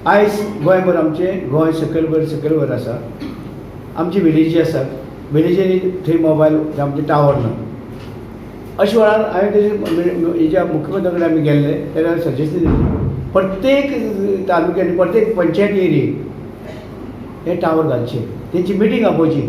आयज गोंयभर, आमचें गोंय सकयल वयर सकयल वयर आसा. आमची विलेजी आसात, विलेजींनी थंय मोबायल आमचे टावर ना. अशे वेळार हांवें तेजे हेज्या मुख्यमंत्र्या कडेन आमी गेल्ले तेन्ना सजेशन दिलें, प्रत्येक तालुक्यांनी, प्रत्येक पंचायत एरियेक हे टावर घालचे, तेंची मिटींग आपोवची.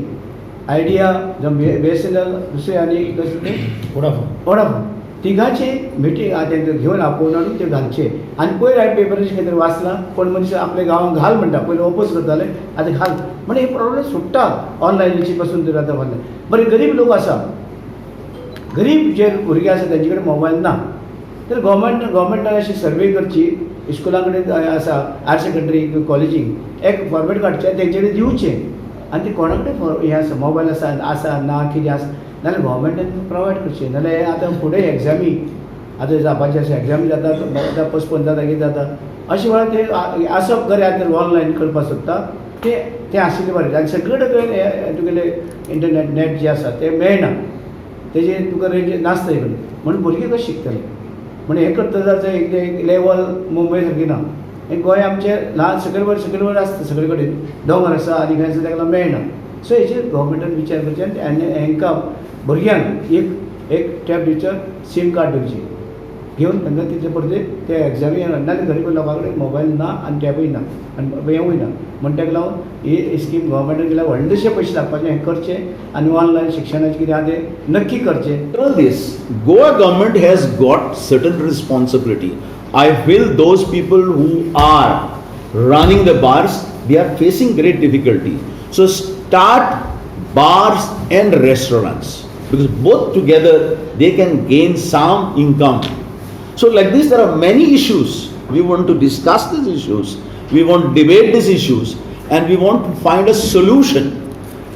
आयडिया जावं बीएसएनएल, दुसरें आनी कसलें? वोडाफोन. वोडाफोन, तिगांची मिटींग तेंकां घेवन आपोवन हाडून ते घालचे. आनी पयर हांवें पेपराचेर खंय तरी वाचलां, कोण मनीस आपल्या गांवांत घाल म्हणटा. पयलीं ओपोज करताले, आतां घाल म्हणजे हे प्रॉब्लेम सुट्टा. ऑनलायनीचे पासून तर आतां ऑनलायन बरे गरीब लोक आसा, गरीब जे भुरगे आसा तेंचे कडेन मोबायल ना, तर गव्हर्मेंटान अशी सर्वे करची. इस्कुलां कडेन आसा, हायर सेकंडरी कॉलेजीक एक फॉर्मेट काडचें, तेंचे कडेन दिवचें आनी ते कोणा कडेन हें आसा, मोबायल आसा, आसा ना, कितें आसा, नाल्यार गव्हर्मेंटान प्रोवायड करचें. नाल्यार हें आतां फुडें एग्जामी आतां जावपाचें आसा, एग्जामी जाता, आतां पोस्टपोन जाता, कितें जाता, अशें वेळार ते आसप बरें. आतां ऑनलायन करपाक सोदता ते तें आशिल्लें बरें. आनी सगळे कडेन हें तुगेलें इंटरनेट नेट जें आसा तें मेळना, तेजेर तुका रेंज नासता इकडे, म्हणून भुरगे कशें शिकतले? म्हण हें करता जाल्यार एक एक लेवल मुंबय सारकी ना. हें गोंय आमचें ल्हान, सकयल वयर सकयल वयर आसता, सगळे कडेन दोंगर आसा आनी खंय आसा, ताका लागून मेळना. सो हेचेर गव्हर्मेंटान विचार करचें आनी हांकां भुरग्यांक एक एक टॅब दिवचो, सीम कार्ड दिवचें घेवन तांकां तितले परते ते एग्जामी. नाल्यार गरीब लोकां कडेन मोबायल ना आनी टॅबूय ना आनी हेंवूय ना. म्हण ताका लागून ही स्कीम गव्हर्मेंटान केल्यार व्हडलेशे पयशे लागपाचे. हें करचें आनी ऑनलायन शिक्षणाचें कितें आहा तें नक्की करचें. All this, Goa government has got certain responsibility. I feel those people who are running the bars, they are facing great difficulty. So start bars and restaurants because both together they can gain some income. So like this, there are many issues. We want to discuss these issues. We want to debate these issues, and we want to find a solution.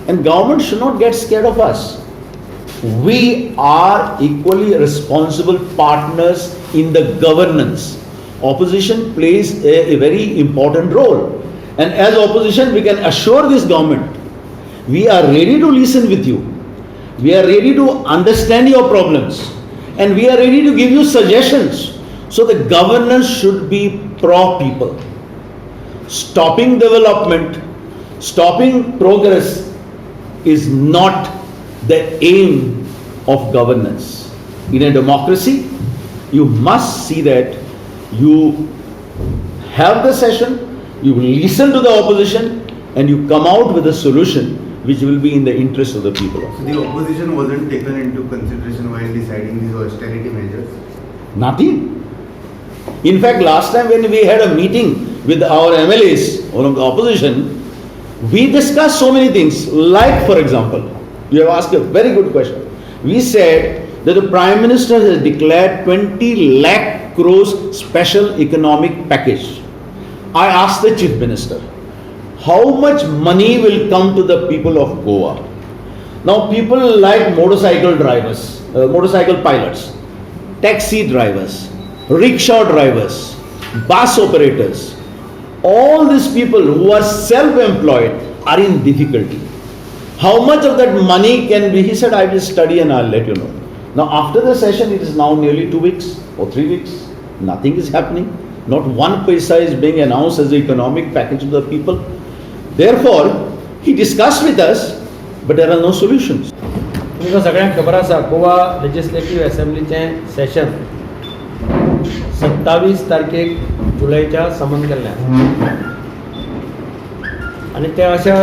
And government should not get scared of us. We are equally responsible partners in the governance. Opposition plays a very important role. And as opposition, we can assure this government we are ready to listen with you. We are ready to understand your problems. And we are ready to give you suggestions. So the governance should be pro people. Stopping development, stopping progress is not the aim of governance. In a democracy, you must see that you have the session, you listen to the opposition, and you come out with a solution which will be in the interest of the people. So the opposition wasn't taken into consideration while deciding these austerity measures. Nothing. In fact, last time when we had a meeting with our MLAs or the opposition, we discussed so many things. Like, for example, you have asked a very good question. We said that the Prime Minister has declared 20 lakh crores special economic package. I asked the Chief Minister, how much money will come to the people of Goa? Now, people like motorcycle drivers, motorcycle pilots, taxi drivers, rickshaw drivers, bus operators, all these people who are self employed are in difficulty. How much of that money can be? He said, "I will study and I'll let you know." Now, after the session, it is now nearly 2 weeks or 3 weeks. Nothing is happening. Not one paisa is being announced as the economic package to the people. Therefore, he discussed with us, but there are no solutions. तुमकां सगळ्यांक खबर आसा, गोवा लेजिस्लेटीव असेंब्लीचें सेशन 27 तारखेक जुलयच्या समन केल्लें आसा आनी तें अशा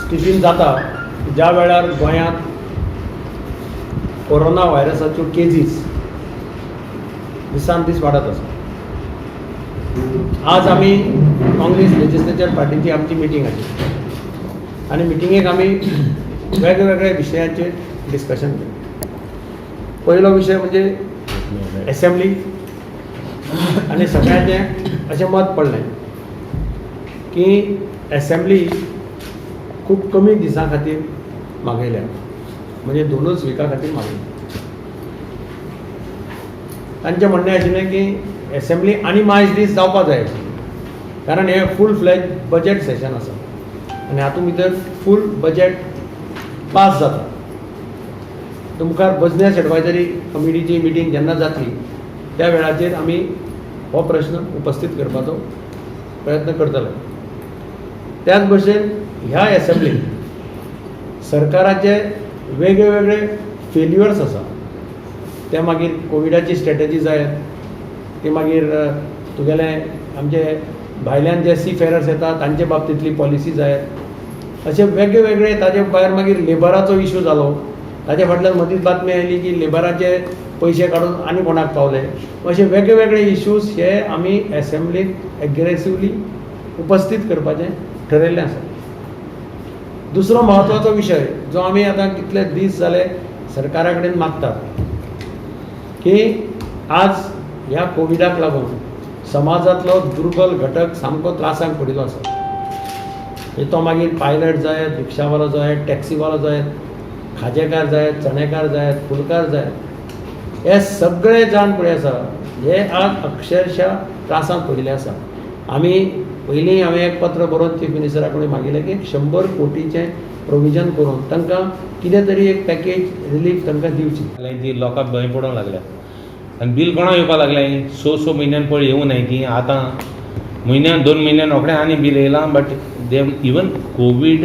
स्थितीन जाता ज्या वेळार गोंयांत कोरोना व्हायरसाच्यो केजीस दिसान दीस वाडत आसा. आज आमी काँग्रेस लेजिस्लेचर पार्टीची आमची मिटींग आशिल्ली आनी मिटिंगेक आमी वेगवेगळ्या विशयांचेर डिस्कशन केलें. पयलो विशय म्हणजे एसेंब्ली आनी सगळ्यांचें अशें मत पडलें की एसेंब्ली खूब कमी दिसां खातीर मागयल्या, म्हणजे दोनूच विका खातीर मागयल्या. तांचें म्हणणें आशिल्लें की एसेंब्ली आनी मायज दीस जावपा जाय आशिल्ली, कारण हें फूल फ्लॅज बजट सेशन आसा आनी हातूंत भितर फूल बजट पास जाता. मुखार बिजनेस एडवायजरी कमिटीची मिटींग जेन्ना जातली त्या वेळाचेर आमी हो प्रश्न उपस्थीत करपाचो प्रयत्न करतले. त्याच भशेन ह्या एसेंब्लीन सरकाराचे वेगळे वेगळे फेल्युअर्स आसा, ते मागीर कोविडाची स्ट्रेटजी जायत, ती मागीर तुगेले आमचे भायल्यान जे सी फेरर्स येता तांचे बाबतींतली पॉलिसी जायत, अशे वेगळे वेगळे. ताजे भायर मागीर लेबराचो इशू जालो, ताजे फाटल्यान मदींच बातमी आयली की लेबराचे पयशे काडून आनी कोणाक पावले. अशे वेगळे वेगळे इश्यूज हे आमी एसेंब्लीत एग्रेसिवली उपस्थीत करपाचें ठरयल्लें आसा. दुसरो म्हत्वाचो विशय जो आमी आतां कितले दीस जाले सरकारा कडेन मागतात की आज ह्या कोविडाक लागून समाजांतलो दुर्बल घटक सामको त्रासाक पडिल्लो आसा. तो मागीर पायलट जायत, रिक्षावालो जायत, टॅक्सीवालो जायत, खाजेकार जायत, चणेकार जायत, फुलकार जायत, हे सगळे जाण पळय आसा हे आज अक्षरशा त्रासांत पडिल्ले आसा. आमी पयलीं हांवें एक पत्र बरोवन चीफ मिनिस्टरा कडेन मागिल्लें की 100 कोटीचें प्रोविजन करून तांकां कितें तरी एक पॅकेज रिलीफ तांकां दिवची. ती लोकांक भंय पडोंक लागल्या आनी बील कोणाक येवपाक लागलें, स स म्हयन्यान पळय येवनाय ती आतां म्हयन्यान 2 म्हयन्यान रोखडें आनी बील येयलां. But they even covid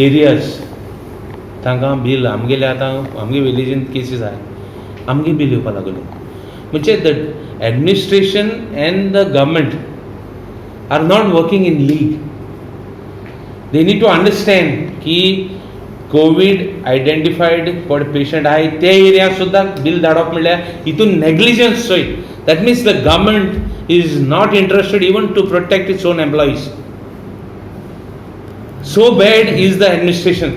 areas तांकां बील आमगेले आतां आमगे विलेजीन केसीस आहाय, आमगे बील येवपाक लागलें. म्हणजे the administration and the government are not working in league. They need to understand की कोवीड आयडेंटिफायड कोण पेशंट आहाय ते एरिया सुद्दां बील धाडप म्हणल्यार हितून नेग्लिजन्स चोय. That means the government is not interested even to protect its own employees. So bad is the administration.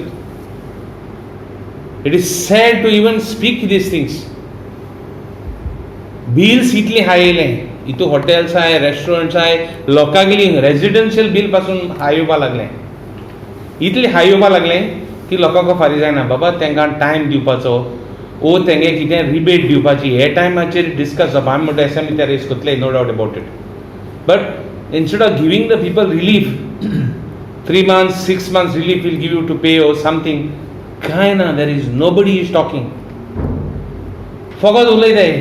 It is sad to even speak these things. Bills इतली हाय येयलें, हितू हॉटेल्स आहाय, restaurants आहाय, लोकांगेली residential bill पासून हाय येवपा लागलें. इतली हाय येवपा लागलें की लोकांक फारीक जायना. बाबा तांकां टायम दिवपाचो ओ तेंगे कितें रिबेट दिवपाची हे टायमाचेर डिस्कस जावपा. आमी म्हणटा एसेंब्ली ते रेस करतले, no doubt about it. But instead of giving the people relief, 3 months 6 months relief will give you to pay or something, कांय ना. There is nobody is talking. फकत उलयताय,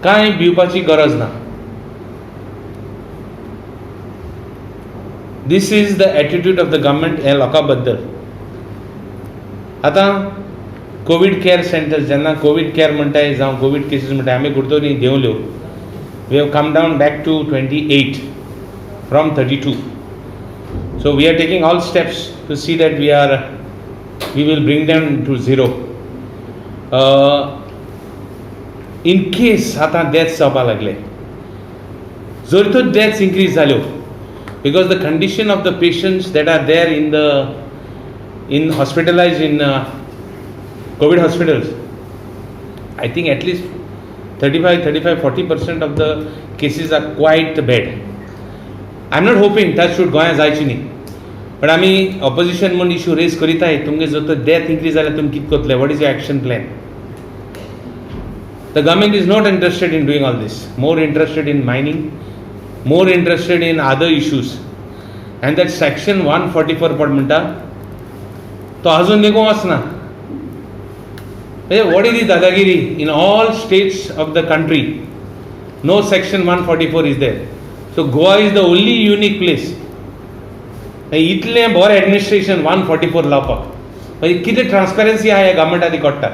कांय भिवपाची गरज ना. This is the attitude of the government हे लोकां बद्दल. आतां कोवीड केअर सेंटर्स जेन्ना कोवीड केअर म्हणटाय जावं कोवीड केसीस म्हणटाय, आमी Curtorim देंवल्यो. We have come down back to 28 from 32. So we are taking all steps to see that we will bring them to 0. In case आतां डेथ्स जावपाक लागले, जर तर डेथ्स इन्क्रीज जाल्यो because the condition of the patients that are there in hospitalized in COVID hospitals, I think at least 35-40% of the cases are quite bad. I am not hoping that should गोंया जायची न्ही, पण आमी opposition म्हूण issue rays करीताय. तुमगे जर तर death increase जाल्यार तुमी कितें करतले? What is your action plan? The government is not interested in doing all this, more interested in mining, more interested in other issues. And that section 144 पण म्हणटा तो अजून निघूंक वचना. What is the dadagiri? In all states of the country no section 144 is there. So Goa is the only unique place. इतलें बरें administration 144 लावपाक म्हणजे कितें ट्रान्सपरन्सी आहा ह्या गव्हर्मेंटा ती कळटा.